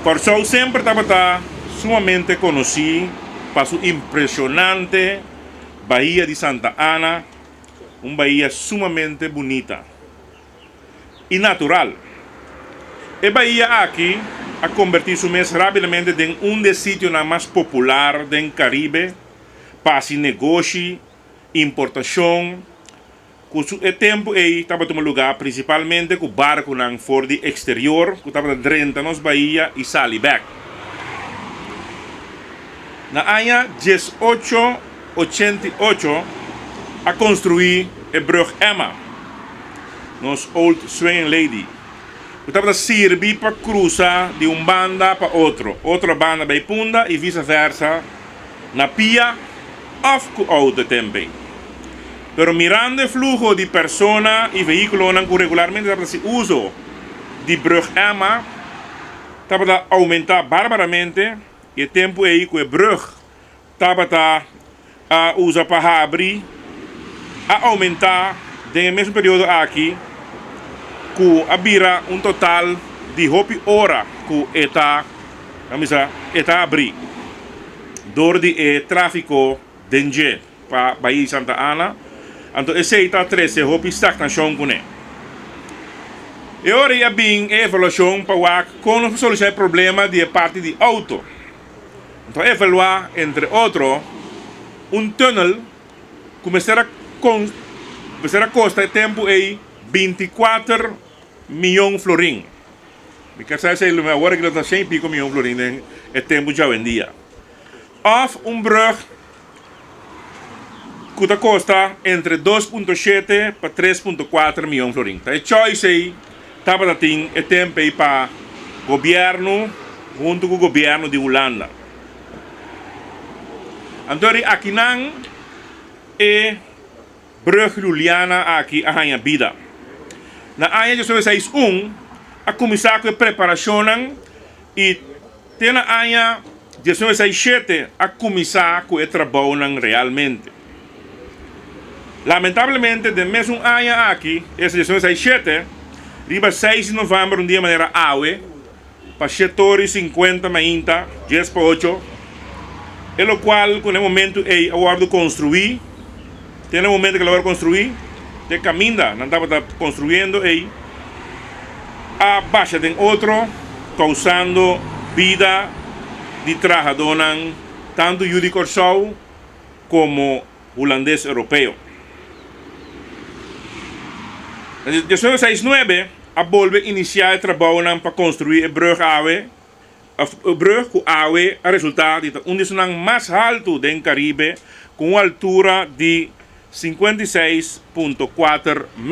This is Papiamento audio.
Kòrsou semper tabata sumamente konosí pa su impreshonante Bahia di Santa Ana, un bahia sumamente bunita i natural. E bahia aki a kombertí su mes rápidamente den un di e sitionan mas popular den Karibe pa hasi negoshi, importashon, ku su e tempu ei tabata tuma lugá prinsipalmente ku barkunan for di eksterior ku tabata drenta nos bahia i sali bèk. Na aña 1888 a konstruí e brùg Emma, nos Old Swinging Lady, ku tabata sirbi pa krusa di un banda pa otro, otro banda bai Punda i visa versa na pia òf ku outo e tempu ei. Pero mirando e fluho di persona i vehíkulonan ku regularmente tabata hasi uso di brùg Emma tabata oumentá barbaramente i e tempu ei ku e brùg tabata a usa pa habri a oumentá den e mesun periodo aki ku a bira un total di hopi ora ku e ta e ta abrí dor di e tráfiko den dje pa Bahia di Santa Ana, anto esei ta trese hopi stagnashon kuné. E ora ei a bin e evaluashon pa wak kon nos por solushoná e problema di e parti di outo. Anto a evaluá entre otro un tunnel ku mester a mester a kosta e tempu ei 24 miyon florin. Mi ker sa esei awor aki lo ta shen i piko miyon florin den e tempu djawendia. Òf un brùg ku ta kosta entre 2.7 pa 3.4 miyon florin. Ta e choice ei tabata tin e tempu ei pa gobièrnu huntu ku gobièrnu di Hulanda. Anto ri akinan e brùg Juliana aki a haña bida. Na aña 1961 a kuminsá ku e preparashonnan i te na aña 1967 a kuminsá ku e trabounan realmente. Lamentablemente den mesun aña aki, esta 1967, riba 6 di novèmber un dia manera awe, pa shetor i sinkuenta mainta, 7:50, e lokual ku na e momentu ei a wòrdu konstruí, te na e momentu ku el a wòrdu konstruí, te kaminda nan tabata konstruyendo ei, a basha den otro, kousando bida di trahadónan tantu yu di Kòrsou komo hulandes europeo. Na 1969 a bolbe inisiá e trabounan pa konstruí e brùg awe, e brùg ku awe a resultá di ta un di esunnan mas haltu den Karibe ku un altura di 56.4 metro.